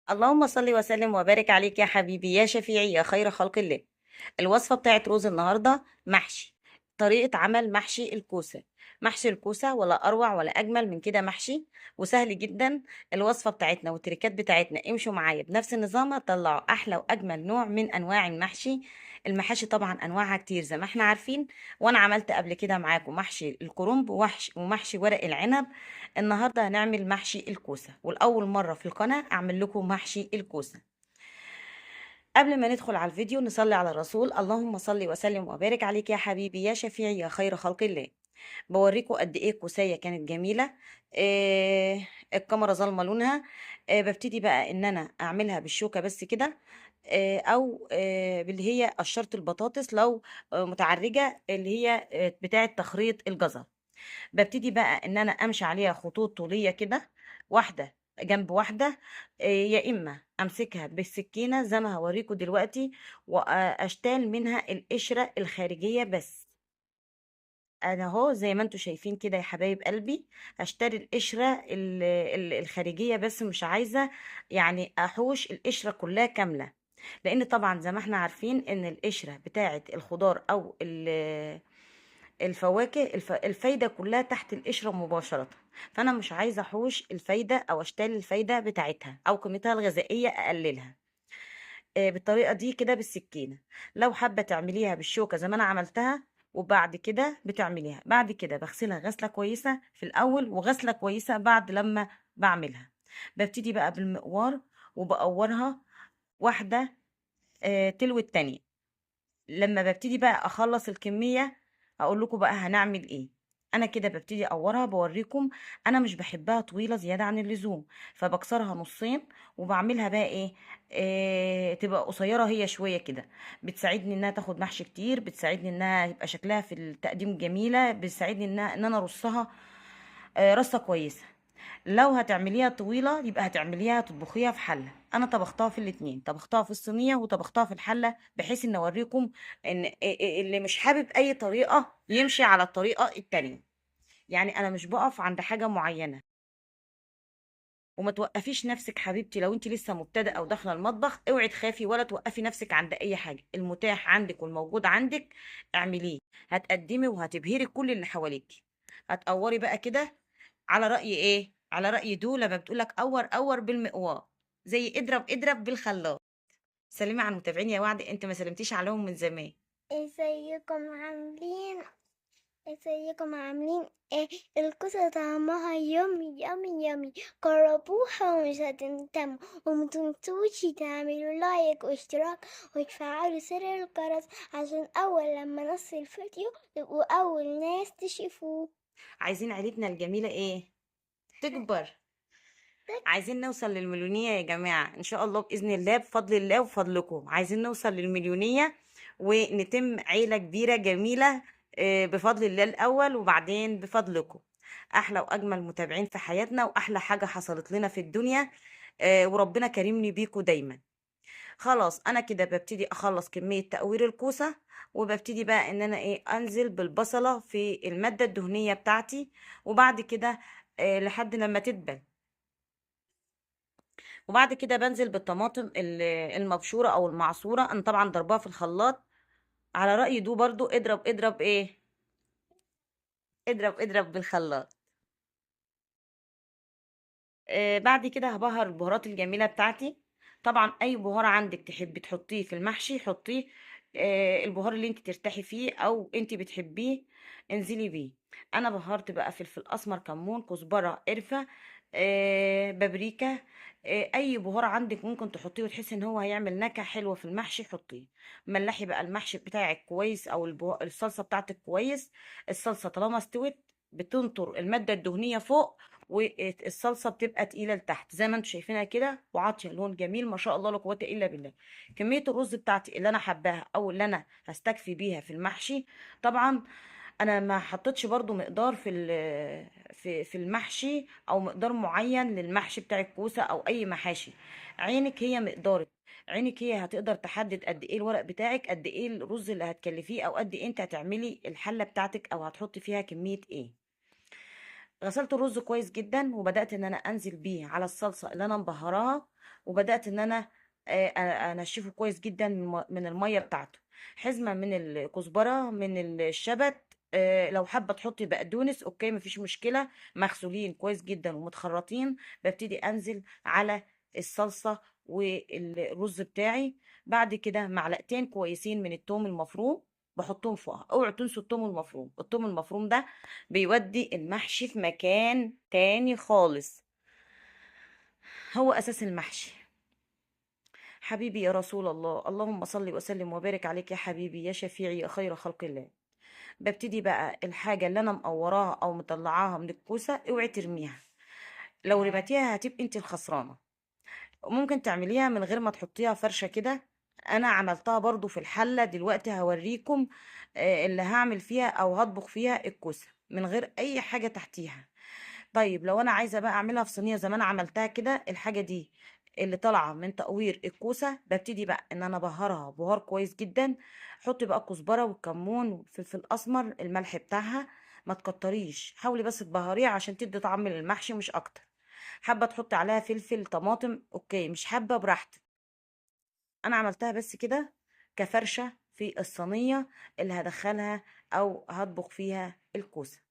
اللهم صل وسلم وبارك عليك يا حبيبي يا شفيعي يا خير خلق الله. الوصفة بتاعت روز النهاردة محشي، طريقة عمل محشي الكوسة. محشي الكوسة ولا أروع ولا أجمل من كده، محشي وسهل جدا. الوصفة بتاعتنا والتريكات بتاعتنا امشوا معايا بنفس النظام، هتطلعوا أحلى وأجمل نوع من أنواع المحشي. المحاشي طبعا أنواعها كتير زي ما احنا عارفين، وأنا عملت قبل كده معاكم محشي الكرنب ومحشي ورق العنب. النهاردة هنعمل محشي الكوسة، والأول مرة في القناة أعمل لكم محشي الكوسة. قبل ما ندخل على الفيديو نصلي على الرسول، اللهم صل وسلم وبارك عليك يا حبيبي يا شفيعي يا خير خلق الله. بوريكم قد ايه الكوسيه كانت جميلة. الكاميرا ظالمه لونها. ببتدي بقى ان انا اعملها بالشوكة بس كده، او باللي هي قشرة البطاطس لو متعرجه اللي هي بتاعه تخريط الجزر. ببتدي بقى ان انا امشي عليها خطوط طوليه كده، واحدة جنب واحدة، يا اما امسكها بالسكينة زي ما هوريكم دلوقتي واشتال منها القشرة الخارجية بس. انا اهو زي ما انتم شايفين كده يا حبايب قلبي، هشتري القشرة الخارجية بس، مش عايزه احوش القشرة كلها كاملة، لان طبعا زي ما احنا عارفين ان القشرة بتاعه الخضار او الفواكه الفايدة كلها تحت القشرة مباشرة، فانا مش عايزه احوش الفايدة او اشتري الفايدة بتاعتها او قيمتها الغذائية اقللها. بالطريقة دي كده بالسكينة. لو حابة تعمليها بالشوكة زي ما انا عملتها، وبعد كده بتعمليها بعد كده بغسلها غسله كويسة في الاول وغسله كويسة بعد لما بعملها. ببتدي بقى بالمقوار وبقورها واحدة، تلو التانية. لما ببتدي بقى اخلص الكمية اقول لكم بقى هنعمل ايه. انا كده ببتدي اقورها، بوريكم انا مش بحبها طويلة زيادة عن اللزوم، فبكسرها نصين وبعملها بقى ايه، تبقى قصيرة هي شوية كده، بتساعدني انها تاخد محشي كتير، بتساعدني انها يبقى شكلها في التقديم جميلة، بتساعدني ان انا ارصها، رصه كويسة. لو هتعمليها طويلة يبقى هتعمليها تطبخيها في حله. انا طبختها في الاتنين، طبختها في الصينية وطبختها في الحلة، بحيث ان اوريكم ان اللي مش حابب اي طريقه يمشي على الطريقة التانية. انا مش بقف عند حاجة معينة. وما توقفيش نفسك حبيبتي، لو انت لسه مبتدئة او داخله المطبخ اوعي تخافي ولا توقفي نفسك عند اي حاجة. المتاح عندك والموجود عندك اعمليه، هتقدمي وهتبهري كل اللي حواليكي. هتقوري بقى كده على راي ايه؟ على راي دولة ما بتقولك قور قور بالمقوار، زي اضرب اضرب بالخلاط. سلمي على المتابعين يا وعد، انت ما سلمتيش عليهم من زمان. ازيكم عاملين؟ ازيكم عاملين ايه؟ الكوسه طعمها يummy yummy yummy، جربوها ومش هتندموا. ومتنسوش تعملوا like واشتراك وتفعلوا زر الجرس عشان اول لما ننزل الفيديو تبقوا اول ناس تشوفوه. عايزين عيلتنا الجميلة ايه؟ تكبر. عايزين نوصل للمليونية يا جماعة إن شاء الله بإذن الله، بفضل الله وفضلكم عايزين نوصل للمليونية ونتم عيلة كبيرة جميلة، بفضل الله الأول وبعدين بفضلكم. أحلى وأجمل متابعين في حياتنا وأحلى حاجة حصلت لنا في الدنيا، وربنا كرمني بيكم دايما. خلاص أنا كده ببتدي أخلص كمية تقوير الكوسة، وببتدي بقى إن أنا إيه، أنزل بالبصلة في المادة الدهنية بتاعتي، وبعد كده، لحد لما تدبل. وبعد كده بنزل بالطماطم المبشورة أو المعصورة، أنا طبعا ضرباها في الخلاط. على رأي دو برضو اضرب اضرب ايه، اضرب اضرب بالخلاط. بعد كده هبهر البهارات الجميلة بتاعتي. طبعا اي بهار عندك تحبي تحطيه في المحشي حطيه، البهار اللي انت ترتاحي فيه او انت بتحبيه انزلي بيه. انا بهرت بقى فلفل اسمر، كمون، كزبره، قرفه، بابريكا، اي بهار عندك ممكن تحطيه وتحسي ان هو هيعمل نكهة حلوة في المحشي حطيه. ملحي بقى المحشي بتاعك كويس او الصلصه بتاعتك كويس. الصلصه طالما استوت بتنطر المادة الدهنية فوق، والصلصه بتبقى تقيلة لتحت زي ما انتم شايفينها كده، وعاطيه لون جميل ما شاء الله لا قوة الا بالله. كمية الرز بتاعتي اللي انا حباها او اللي انا هستكفي بيها في المحشي، طبعا انا ما حطيتش برضو مقدار في المحشي او مقدار معين للمحشي بتاع الكوسه او اي محاشي. عينك هي مقدارك، عينك هي هتقدر تحدد قد ايه الورق بتاعك، قد ايه الرز اللي هتكلفيه، او قد ايه انت هتعملي الحلة بتاعتك او هتحطي فيها كمية ايه. غسلت الرز كويس جدا، وبدأت ان انا انزل بيه على الصلصة اللي انا مبهراها، وبدأت ان انا انشفه كويس جدا من المية بتاعته. حزمة من الكزبرة، من الشبت، لو حابة تحطي بقدونس okay مفيش مشكلة، مغسولين كويس جدا ومتخرطين. ببتدي انزل على الصلصة والرز بتاعي. بعد كده معلقتين كويسين من التوم المفروم بحطهم فوقها. اوعوا تنسوا التوم المفروم، التوم المفروم ده بيودي المحشي في مكان تاني خالص، هو اساس المحشي. حبيبي يا رسول الله، اللهم صل وسلم وبارك عليك يا حبيبي يا شفيعي يا خير خلق الله. ببتدي بقى الحاجة اللي انا مقوراها او مطلعاها من الكوسة اوعي ترميها، لو رميتيها هتبقي انت الخسرانة. ممكن تعمليها من غير ما تحطيها فرشة كده، انا عملتها برضو في الحلة، دلوقتي هوريكم، اللي هعمل فيها او هطبخ فيها الكوسة من غير اي حاجة تحتيها. طيب لو انا عايزة بقى اعملها في صينية زي ما انا عملتها كده، الحاجة دي اللي طالعة من تقوير الكوسة ببتدي بقى ان انا بهرها بهار كويس جدا. حطي بقى الكزبرة والكمون والفلفل الاسمر، الملح بتاعها ما تكتريش، حاولي بس تبهريها عشان تدي طعم للمحشي مش اكتر. حابة تحطي عليها فلفل طماطم okay، مش حابة براحتك. انا عملتها بس كده كفرشة في الصينية اللي هدخلها او هطبخ فيها الكوسة.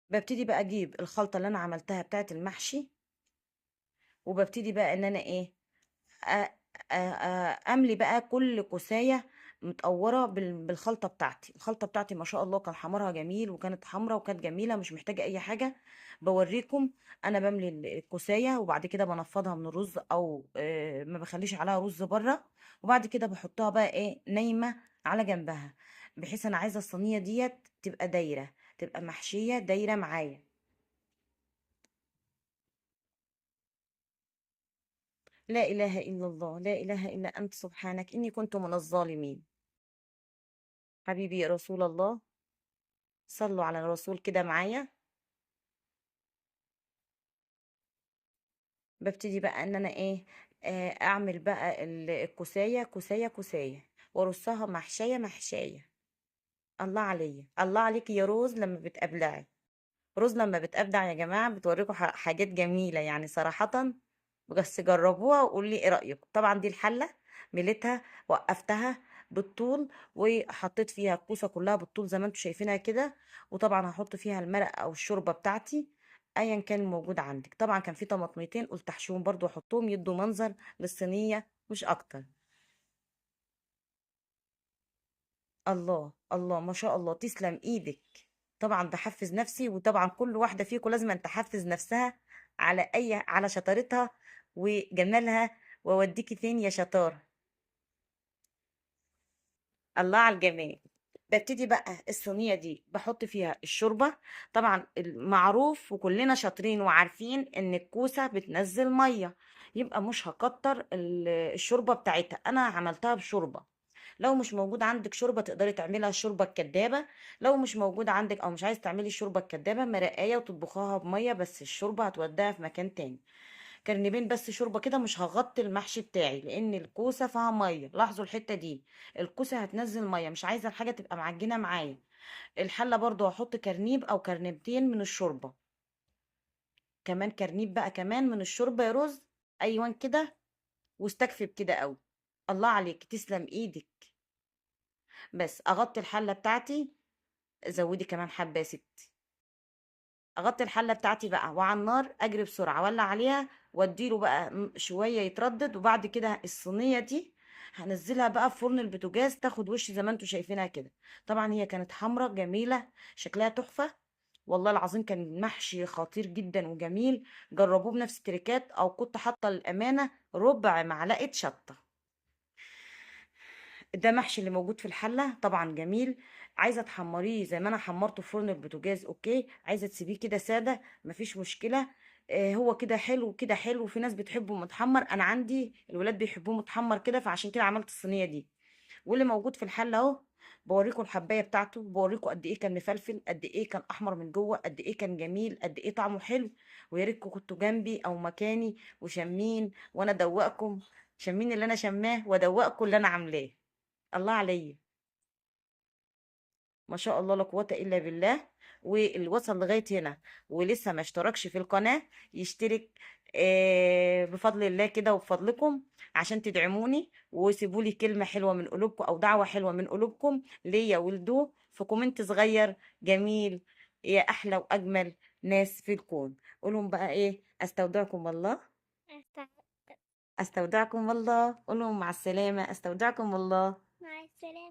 ببتدي بقى اجيب الخلطة اللي انا عملتها بتاعت المحشي، وببتدي بقى ان انا ايه، املي بقى كل كوساية متقورة بالخلطة بتاعتي. الخلطة بتاعتي ما شاء الله كان حمرها جميل، وكانت حمرا وكانت جميلة، مش محتاجة اي حاجة. بوريكم انا بملي الكوساية، وبعد كده بنفضها من الرز او، ما بخليش عليها رز بره، وبعد كده بحطها بقى ايه نايمة على جنبها، بحيث انا عايزة الصينية ديت تبقى دايرة، تبقى محشية دايرة معايا. لا إله إلا الله، لا إله إلا أنت سبحانك إني كنت من الظالمين. حبيبي يا رسول الله، صلوا على الرسول كده معايا. ببتدي بقى إن أنا إيه، أعمل بقى الكوساية كوساية كوساية، وأرصها محشية محشية. الله عليا، الله عليك يا روز لما بتقبلعي. روز لما بتبدع يا جماعة بتوريكم حاجات جميلة صراحة، بس جربوها وقولوا لي ايه رأيكم. طبعا دي الحلة مليتها وقفتها بالطول، وحطيت فيها الكوسة كلها بالطول زي ما انتم شايفينها كده، وطبعا هحط فيها المرق او الشوربة بتاعتي ايا كان موجود عندك. طبعا كان في طماطميتين قلت احشيهم برضو واحطهم يدوا منظر للصينية مش اكتر. الله الله ما شاء الله تسلم ايدك. طبعا بحفز نفسي، وطبعا كل واحدة فيكم لازم أن تحفز نفسها على شطارتها وجمالها، واوديكي فين يا شطارة. الله على الجمال. ببتدي بقى الصينية دي بحط فيها الشوربة. طبعا المعروف وكلنا شاطرين وعارفين ان الكوسة بتنزل مية، يبقى مش هكتر الشوربة بتاعتها. انا عملتها بشوربة. لو مش موجود عندك شوربة تقدري تعملها الشوربة الكدابة، لو مش موجود عندك او مش عايز تعملي الشوربة الكدابة مرقاية وتطبخوها بمية، بس الشوربة هتوديها في مكان تاني. كرنبين بس شوربة كده، مش هغطي المحشي بتاعي لان الكوسة فيها مية. لاحظوا الحتة دي، الكوسة هتنزل مية، مش عايزة الحاجة تبقى معجنة معايا. الحلة برضو هحط كرنيب او كرنبتين من الشوربة، كمان كرنيب بقى كمان من الشوربة يا روز. ايوان كده، واستكفي بكده قوي. الله عليك تسلم ايدك. بس اغطي الحلة بتاعتي، زودي كمان حبة يا ستي. اغطي الحلة بتاعتي بقى وعلى النار اجري بسرعة، اولع عليها واديله بقى شوية يتردد، وبعد كده الصينية دي هنزلها بقى في فرن البوتاجاز تاخد وش زي ما انتوا شايفينها كده. طبعا هي كانت حمرا جميلة شكلها تحفة والله العظيم، كان محشي خطير جدا وجميل. جربوه بنفس التريكات، او كنت حاطة للأمانة ربع معلقة شطة. ده محشي اللي موجود في الحلة طبعا جميل. عايزة تحمريه زي ما انا حمرته في فرن البوتاجاز okay، عايزة تسيبيه كده سادة مفيش مشكلة. هو كده حلو وكده حلو، في ناس بتحبه متحمر، انا عندي الولاد بيحبوه متحمر كده، فعشان كده عملت الصينية دي. واللي موجود في الحلة اهو بوريكم الحباية بتاعته، بوريكم قد ايه كان مفلفل، قد ايه كان احمر من جوه، قد ايه كان جميل، قد ايه طعمه حلو. ويا ريتكم كنتوا جنبي او مكاني وشمين وانا ادوقكم، شمين اللي انا شماه وادوقكم اللي انا عاملاه. الله عليا ما شاء الله لا قوة الا بالله. واللي وصل لغاية هنا ولسه ما اشتركش في القناة يشترك، بفضل الله كده وبفضلكم، عشان تدعموني وسيبوا لي كلمة حلوة من قلوبكم او دعوة حلوة من قلوبكم ليا ولدوه في comment صغير جميل. يا احلى واجمل ناس في الكون. قولهم بقى ايه؟ استودعكم الله. استودعكم الله. قولهم مع السلامة. استودعكم الله. مع السلامة.